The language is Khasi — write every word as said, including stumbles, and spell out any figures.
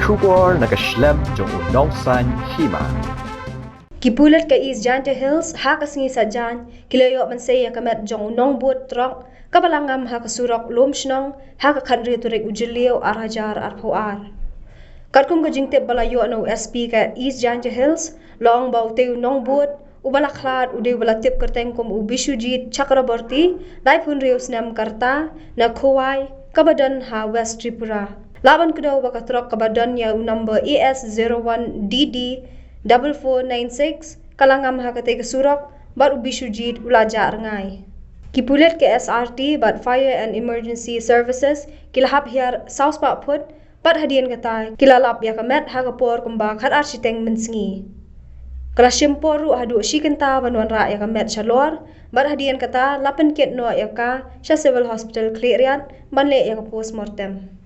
Khubor na ka shlem jong u nongsan hima. Ki pulit ka East Jaintia Hills ha ka sngi Saitjaiñ ki la ïoh ban sei ïa ka met jong u nongbud trok kaba la ngam ha ka surok Lumshnong ha ka khathynriew tarik u Jylliew ar hajar arphew ar. Katkum ka jingtip ba la ïoh na u S P ka East Jaintia Hills, la ong ba utei u nongbud uba la khlad u dei uba la tip kyrteng kum u Bishujit Chakraborty, laiphew hynriew snem ka rta, na Khowai, kaba don ha West Tripura. Lah ban kdew ba ka trok kaba don ïa u number A S zero one D D double four nine six ka la ngam ha katei ka surok bad u Bishujit u la jah rngai. Ki pulit ka S R T bad Fire and Emergency Services ki la hap hiar saw spah phut bad hadien kata ki la lap ïa ka met ha ka por kumba khatar shiteng mynsngi. Ka la shim por ruh haduh shi kynta ban wanrah ïa ka met shalor bad hadien kata la pynkit noh ïa ka sha Civil Hospital Khliehriat ban leh ïa ka postmortem.